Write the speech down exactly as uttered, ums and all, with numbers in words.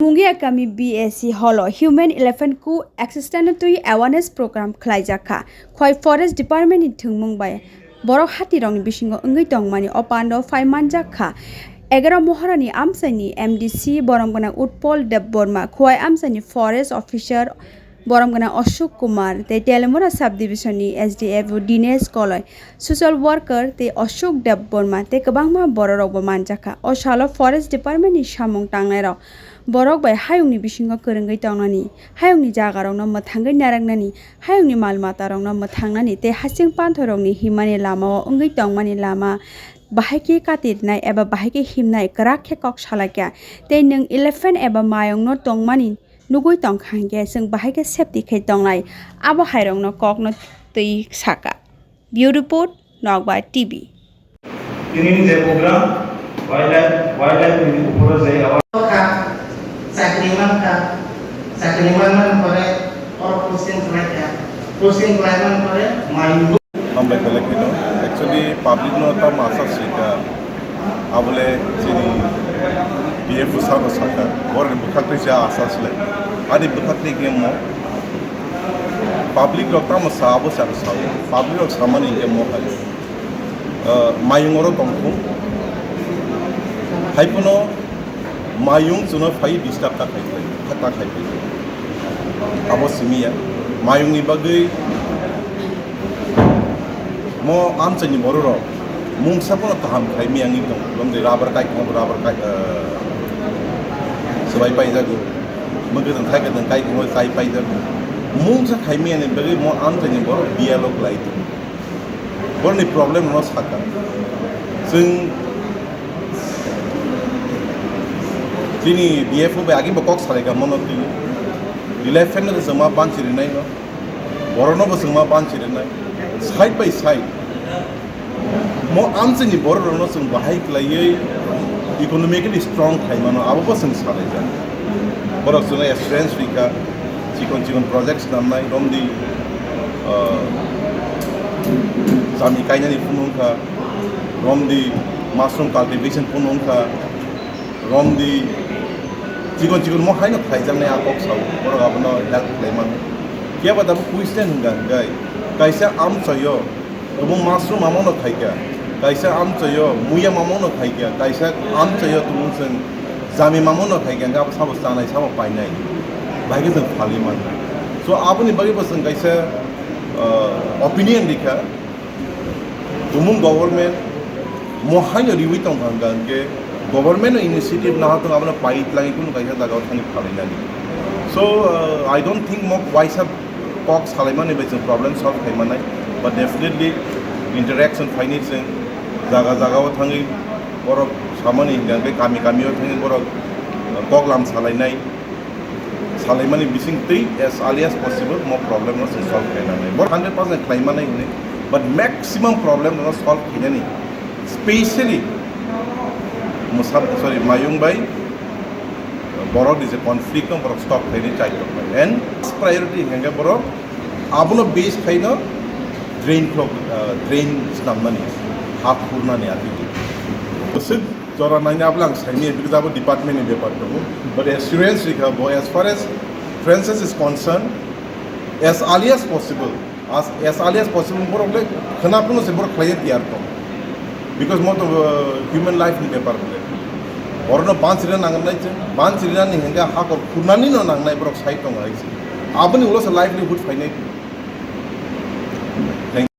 Mungia kami B S C holo Human Elephant Coexistence twi awareness program khlaijak kha. Khwai Forest Department ni thwngmung bai borok hati rokni bisingo wngwi tongmani o pando phai manjak kha. Egaro Mohorani amchaini M D C borom gwnang Utpol Debbarma, Khwai amchaini Forest Officer borom gwnang Ashok Kumar, tei Telemura Sub Division ni S D F O Dinesh Koloi, social worker tei Ashok Debbarma tei kwbangma bororokbo manjakha. O salo Forest Department ni samung tangnairok borok bai hayungni bisingo kwrwngwi tongnani, hayungni jagarokno mwthangwi naraknani, hayungni mal matarokno mwthangnani tei hasing panthorokni himani lamao wngwi tongmani lama bahai khe katirnai eba bahai khe himnai kwrak khe kok salaikha. Tei nwng elephant eba mayungno tongmani nugwi tongkha hinkhe chwng bahai khe safety khe tongnai, abo hairokno kokno twi saka. Bureau Report, Nokbar T V. Tini je program wildlife, wildlife ni upore je awa- Kha, chakri mankha, chakri manmani pore oro posting khlaikha, posting khlaiman pore mai- Hambai khe lekhi no. Actually, public no tamo asa sika. Abole chini B F O sabo saka. Borni bwkhak twi cha asa sle. Ani bwkhak twi khe mo. Public rok tamo sa abo sa sa. Public rok samani khe mo hai. Ah, mayung oro tongkhu. Hai kuno mayung chuno phai disturb ta khai phai, ta khai phai. Abo simi ya. Mayung ni bagwi mo amchaini bororok mungsa pono kaham khai miyangwi tong. Lomde rubber kai tong, rubber kai, eh, swbai paijago. Mwkhwtwng khai kwtwng kai tong, chai paijago. Mungsa khai miyani bagwi mo amchaini borok bialo kwlai tong. Borokni problem no saka. Chwng chini B F O bai agi bo kok salai ka mono twi. Elephant no chwng ma banchi rinai no. Borok no bo chwng ma banchi rinai. Side by side. Mo amchini borok rok no chwng bahai kwlaiwi economically strong khai mano abo bo chwng salai jak. Borok chwngno assurance rikha, chikon chikon projects namnai, romdi, ah, chami kainani phunukha, romdi mushroom cultivation phunukha, romdi chikon chikon mo haino khaijaknai a kok sao, borok abono help khlai mano. Phiya ba tabuk question hwnka hwnkhe, kaisa amchoyo Tabuk mushroom amono khaikha, kaisa amchoyo muya mamono khaikha, kaisa amchoyo tabuk chwng jami mamono khaikha, hwnkhe abo sabo chanai, sabo painai, bahai khe chwng phalwi mano. So, aboni bagwi bo chwng kaisa, uh, opinion rikha, tumung government mo haino riwi tongkha hwnkha hwnkhe, government no initiative naha tong abono pai tlangwi kunu kaisa jagao thangwi phalwi nani. So, uh, I don't think mo waisa kok salaimani bai chwng problem solve khai manai, but definitely interaction phaini chwng jaga jagao thangwi borok samani hwnkha hwnkhe kami kamio thangwi borok, uh, kok lam salainai, salaimani bising twi as early as possible mo problem no chwng solve khai nanai. Borok hundred percent khlai manai hwnwi, but maximum problem no solve khainani, specially Musab, sorry, Mayung bai borok ni je conflict no borok stop khainai chai tongkha. And first priority hwnkhe borok abono base khaino drain block, uh, drain snamnani, ha khurnani ati. Bwswk jora naina abla ang saini, because abo department ni bepar tongo. But assurance rikha bo, as far as Francis is concerned, as early as possible, as, as early as possible borok le khwna phano se borok khlaiya tiyar tong. Because mo to, uh, human life ni bepar bole. Borokno banchirina nangnai se, banchirinani hwnkhe hakor khurnani no nangnai borok sai tong hai se. Aboni ulo se livelihood phainai.